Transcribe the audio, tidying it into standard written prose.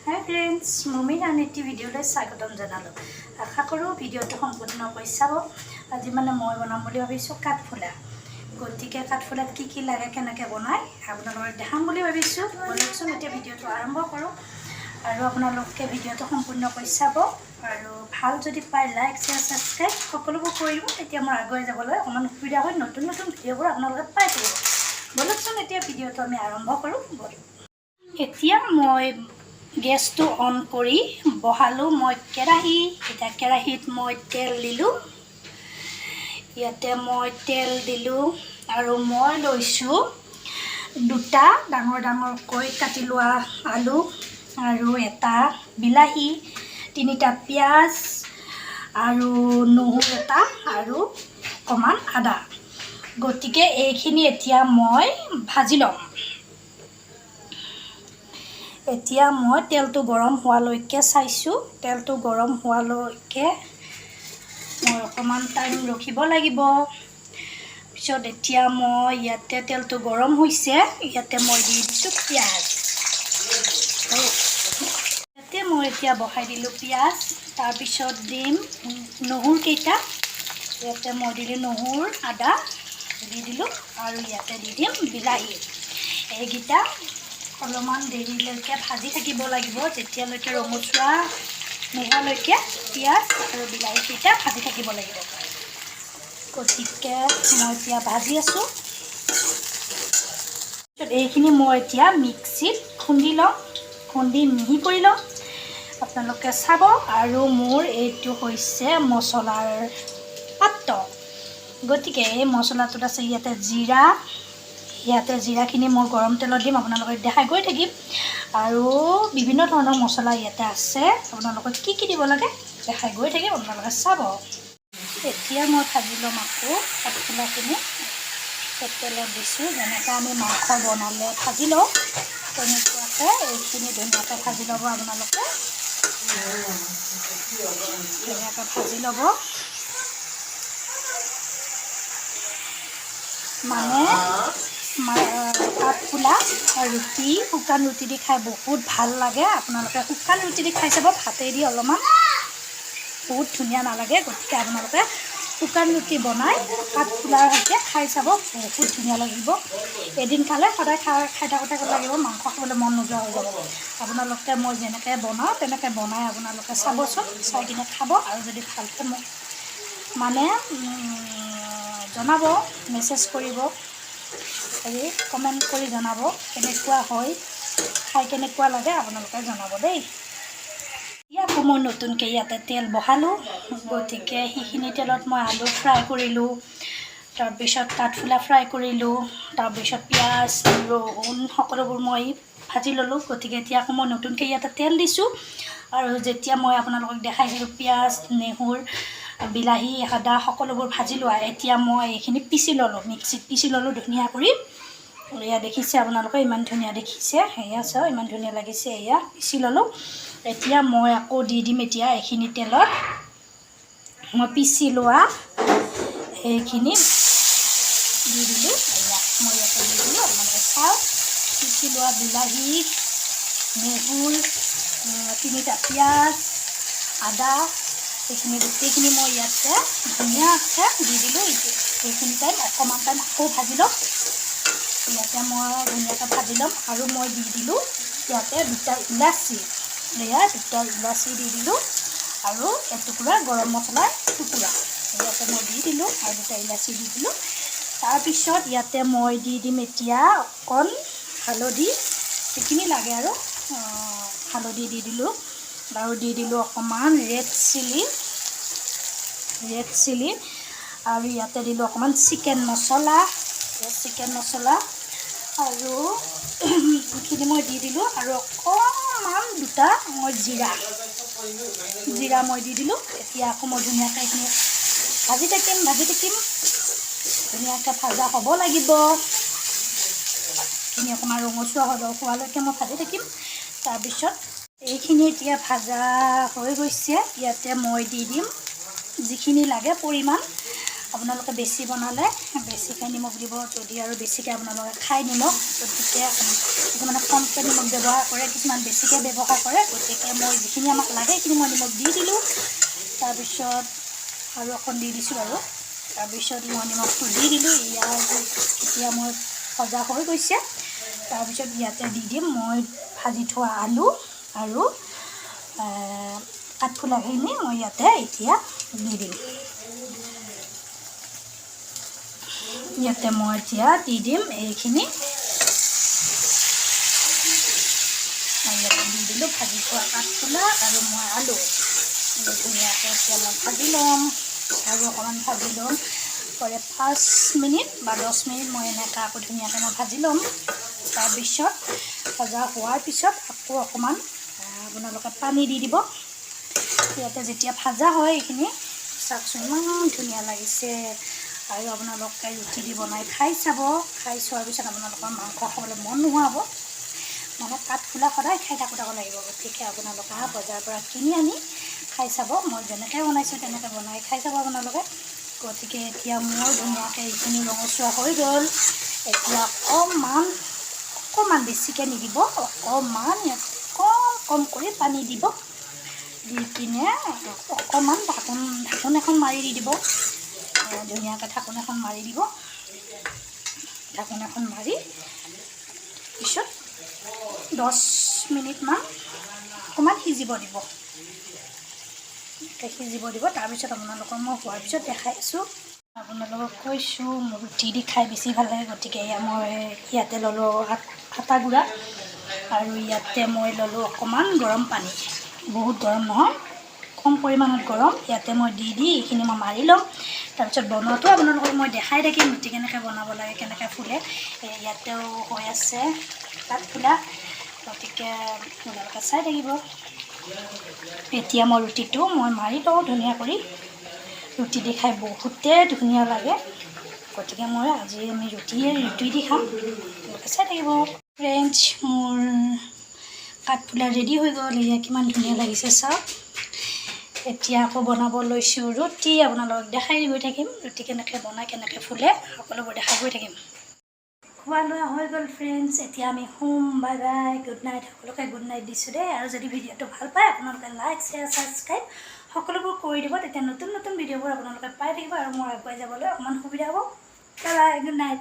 হাই friends, Momir আন এটি ভিডিঅ'লৈ স্বাগতম জনালোঁ। আশা কৰোঁ ভিডিঅ'টো সম্পূৰ্ণকৈ চাব। আজি মানে মই বনাম বুলি ভাবিছোঁ কাঠফুলা। গতিকে কাঠফুলাত কি কি লাগে, কেনেকৈ বনায়, আপোনালোকক দেখাম বুলি ভাবিছোঁ। ব'লকচোন, এতিয়া ভিডিঅ'টো আৰম্ভ কৰোঁ আৰু আপোনালোকে ভিডিঅ'টো সম্পূৰ্ণকৈ চাব আৰু ভাল যদি পায় লাইক, শ্বেয়াৰ, ছাবস্ক্ৰাইব সকলোবোৰ কৰি দিব। তেতিয়া মোৰ আগুৱাই যাবলৈ অকণমান সুবিধা হয়, নতুন নতুন ভিডিঅ'বোৰ আপোনালোকে পাই থাকিব। ব'লকচোন, এতিয়া ভিডিঅ'টো আমি আৰম্ভ কৰোঁ। ব'লক। এতিয়া মই গেছটো অন কৰি বহালোঁ মই কেৰাহী। এতিয়া কেৰাহীত মই তেল দিলোঁ। ইয়াতে মই তেল দিলোঁ আৰু মই লৈছোঁ দুটা ডাঙৰ ডাঙৰকৈ কাটি লোৱা আলু আৰু এটা বিলাহী, তিনিটা পিঁয়াজ আৰু নহৰু এটা আৰু অকণমান আদা। গতিকে এইখিনি এতিয়া মই ভাজি ল'ম। এতিয়া মই তেলটো গৰম হোৱালৈকে চাইছোঁ। তেলটো গৰম হোৱালৈকে মই অকণমান টাইম ৰখিব লাগিব। পিছত এতিয়া মই ইয়াতে তেলটো গৰম হৈছে, ইয়াতে মই দি দিছোঁ পিঁয়াজ। ইয়াতে মই এতিয়া বহাই দিলোঁ পিঁয়াজ। তাৰপিছত দিম নহৰুকেইটা। ইয়াতে মই দিলোঁ নহৰু, আদা দি দিলোঁ আৰু ইয়াতে দি দিম বিলাহী। এইকেইটা অলপমান দেৰিলৈকে ভাজি থাকিব লাগিব, যেতিয়ালৈকে ৰঙচুৱা নোহোৱালৈকে পিঁয়াজ আৰু বিলাহীকেইটা ভাজি থাকিব লাগিব। গতিকে মই এতিয়া ভাজি আছোঁ। এইখিনি মই এতিয়া মিক্সিত খুন্দি ল'ম, খুন্দি মিহি কৰি ল'ম। আপোনালোকে চাব। আৰু মোৰ এইটো হৈছে মছলাৰ পাত্ৰ। গতিকে এই মছলাটোত আছে ইয়াতে জিৰা। ইয়াতে জিৰাখিনি মই গৰম তেলত দিম, আপোনালোকক দেখাই গৈ থাকিম। আৰু বিভিন্ন ধৰণৰ মছলা ইয়াতে আছে। আপোনালোকক কি কি দিব লাগে দেখাই গৈ থাকিম, আপোনালোকে চাব। এতিয়া মই ভাজি ল'ম আকৌ কাঠফুলাখিনি। তেলত দিছোঁ। যেনেকৈ আমি মাংস বনালে ভাজি লওঁ, তেনেকুৱাকৈ এইখিনি ধুনীয়াকৈ ভাজি ল'ব আপোনালোকে। ধুনীয়াকৈ ভাজি ল'ব। মানে কাঠফুলা ৰুটি, শুকান ৰুটি দি খাই বহুত ভাল লাগে। আপোনালোকে শুকান ৰুটি দি খাই চাব। ভাতেদি অলপমান বহুত ধুনীয়া নালাগে। গতিকে আপোনালোকে শুকান ৰুটি বনাই কাঠফুলাৰ সৈতে খাই চাব, বহুত ধুনীয়া লাগিব। এদিন খালে সদায় খাই খাই থাকোঁ থাকোঁ লাগিব, মাংস খাবলৈ মন নোযোৱা হৈ যাব। আপোনালোকে মই যেনেকৈ বনাওঁ তেনেকৈ বনাই আপোনালোকে চাবচোন, চাই কিনে খাব। আৰু যদি ভাল পায় মোক মানে জনাব, মেছেজ কৰিব, হেৰি কমেণ্ট কৰি জনাব কেনেকুৱা হয়, খাই কেনেকুৱা লাগে আপোনালোকে জনাব দেই। আকৌ মই নতুনকৈ ইয়াতে তেল বহালোঁ। গতিকে সেইখিনি তেলত মই আলু ফ্ৰাই কৰিলোঁ, তাৰপিছত কাঠফুলা ফ্ৰাই কৰিলোঁ, তাৰপিছত পিঁয়াজ, ৰহুন সকলোবোৰ মই ভাজি ল'লোঁ। গতিকে এতিয়া আকৌ মই নতুনকৈ ইয়াতে তেল দিছোঁ। আৰু যেতিয়া মই আপোনালোকক দেখাইছিলোঁ পিঁয়াজ, নহৰু, বিলাহী, আদা সকলোবোৰ ভাজি লোৱা, এতিয়া মই এইখিনি পিচি ল'লোঁ, মিক্সিত পিচি ল'লোঁ ধুনীয়া কৰি। এয়া দেখিছে আপোনালোকে, ইমান ধুনীয়া দেখিছে। এয়া চাওক, ইমান ধুনীয়া লাগিছে। এয়া পিচি ল'লোঁ। এতিয়া মই আকৌ দি দিম এতিয়া এইখিনি তেলত মই পিচি লোৱা এইখিনি দি দিলোঁ। এয়া মই ইয়াতে দি দিলোঁ, আপোনালোকে চাওক। পিচি লোৱা বিলাহী, নহৰু, তিনিটা পিঁয়াজ, আদা, এইখিনি গোটেইখিনি মই ইয়াতে ধুনীয়াকৈ দি দিলোঁ। এইখিনি টাইম অকণমান টাইম আকৌ ভাজি ল'ম। ইয়াতে মই ধুনীয়াকৈ ভাজি ল'ম। আৰু মই দি দিলোঁ ইয়াতে দুটা ইলাচি। এয়া দুটা ইলাচি দি দিলোঁ আৰু এটুকুৰা গৰম মছলাৰ টুকুৰা ইয়াতে মই দি দিলোঁ আৰু দুটা ইলাচি দি দিলোঁ। তাৰপিছত ইয়াতে মই দি দিম এতিয়া অকণ হালধি, যিখিনি লাগে। আৰু হালধি দি দিলোঁ আৰু দি দিলোঁ অকণমান ৰেড চিলি, ৰেড চিলি। আৰু ইয়াতে দিলোঁ অকণমান চিকেন মছলা, চিকেন মছলা। আৰু এইখিনি মই দি দিলোঁ। আৰু অকণমান দুটা মই জিৰা, জিৰা মই দি দিলোঁ। এতিয়া আকৌ মই ধুনীয়াকৈ এইখিনি ভাজি থাকিম, ভাজি থাকিম। ধুনীয়াকৈ ভাজা হ'ব লাগিব। এইখিনি অকণমান ৰঙচুৱা হ'ব হোৱালৈকে মই ভাজি থাকিম। তাৰপিছত এইখিনি এতিয়া ভাজা হৈ গৈছে। ইয়াতে মই দি দিম যিখিনি লাগে পৰিমাণ। আপোনালোকে বেছি বনালে বেছিকৈ নিমখ দিব, যদি আৰু বেছিকৈ আপোনালোকে খায় নিমখ। গতিকে কিছুমানে কমকৈ নিমখ ব্যৱহাৰ কৰে, কিছুমান বেছিকৈ ব্যৱহাৰ কৰে। গতিকে মই যিখিনি আমাক লাগে সেইখিনি মই নিমখ দি দিলোঁ। তাৰপিছত আৰু অকণ দি দিছোঁ বাৰু। তাৰপিছত মই নিমখটো দি দিলোঁ। ইয়াৰ এতিয়া মই ভজা হৈ গৈছে। তাৰপিছত ইয়াতে দি দিম মই ভাজি থোৱা আলু আৰু কাঠফুলাখিনি মই ইয়াতে এতিয়া দি দিম। ইয়াতে মই এতিয়া দি দিম এইখিনি। মই ইয়াতে দি দিলোঁ ভাজি থোৱা কাঠফুলা আৰু মই আলু। ধুনীয়াকৈ এতিয়া মই ভাজি ল'ম আৰু অকণমান ভাজি ল'ম। কৰে 5 মিনিট বা 10 মিনিট মই এনেকৈ আকৌ ধুনীয়াকৈ মই ভাজি ল'ম। তাৰপিছত ভজা হোৱাৰ পিছত আকৌ অকণমান আপোনালোকে পানী দি দিব। ইয়াতে যেতিয়া ভাজা হয় এইখিনি, চাওকচোন, ইমান ধুনীয়া লাগিছে। আৰু আপোনালোকে ৰুটি দি বনাই খাই চাব। খাই চোৱাৰ পিছত আপোনালোকৰ মাংস খাবলৈ মন নোহোৱা হ'ব। মানে কাঠফুলা সদায় খাই থাকোঁ থাকোঁ লাগিব। গতিকে আপোনালোকে বজাৰৰ পৰা কিনি আনি খাই চাব। মই যেনেকৈ বনাইছোঁ তেনেকৈ বনাই খাই চাব আপোনালোকে। গতিকে এতিয়া মোৰ ধুনীয়াকৈ এইখিনি ৰঙচুৱা হৈ গ'ল। এতিয়া অকণমান অকণমান, বেছিকৈ নিদিব, অকণমান ইয়াত কম কম কৰি পানী দিব। দি কিনে অকণমান ঢাকোন এখন মাৰি দি দিব। ধুনীয়াকৈ ঢাকোন এখন মাৰি দিব। ঢাকোন এখন মাৰি পিছত 10 মিনিটমান অকণমান সিজিব দিব। সিজিব দিব। তাৰপিছত আপোনালোকৰ মই হোৱাৰ পিছত দেখাই আছোঁ। আপোনালোকক কৈছোঁ, মোৰ ৰুটি দি খাই বেছি ভাল লাগে। গতিকে এয়া মই ইয়াতে ল'লোঁ আটা গুড়া আৰু ইয়াতে মই ল'লোঁ অকণমান গৰম পানী। বহুত গৰম নহয়, কম পৰিমাণত গৰম। ইয়াতে মই দি দি এইখিনি মই মাৰি ল'ম। তাৰপিছত বনোৱাটো আপোনালোকক মই দেখাই থাকিম, ৰুটি কেনেকৈ বনাব লাগে, কেনেকৈ ফুলে। ইয়াতেও হৈ আছে কাঠফুলা। গতিকে আপোনালোকে চাই থাকিব। এতিয়া মই ৰুটিটো মই মাৰি লওঁ ধুনীয়া কৰি। ৰুটি দি খাই বহুতে ধুনীয়া লাগে। গতিকে মই আজি আমি ৰুটি দি খাম। আপোনালোকে চাই থাকিব। ফ্ৰেণ্ডছ, মোৰ কাঠফুলা ৰেডি হৈ গ'ল। এয়া কিমান ধুনীয়া লাগিছে চাওক। এতিয়া আকৌ বনাব লৈছোঁ ৰুটি। আপোনালোকক দেখাই গৈ থাকিম, ৰুটি কেনেকৈ বনায়, কেনেকৈ ফুলে, সকলোবোৰ দেখাই গৈ থাকিম। খোৱা লোৱা হৈ গ'ল ফ্ৰেণ্ডছ, এতিয়া আমি শুম। Bye bye, good night. সকলোকে গুড নাইট দিছোঁ দেই। আৰু যদি ভিডিঅ'টো ভাল পায়, আপোনালোকে লাইক, শ্বেয়াৰ, ছাবস্ক্ৰাইব সকলোবোৰ কৰি দিব। তেতিয়া নতুন নতুন ভিডিঅ'বোৰ আপোনালোকে পাই থাকিব আৰু মোৰ আগুৱাই যাবলৈ অকণমান সুবিধা হ'ব। Bye bye, good night.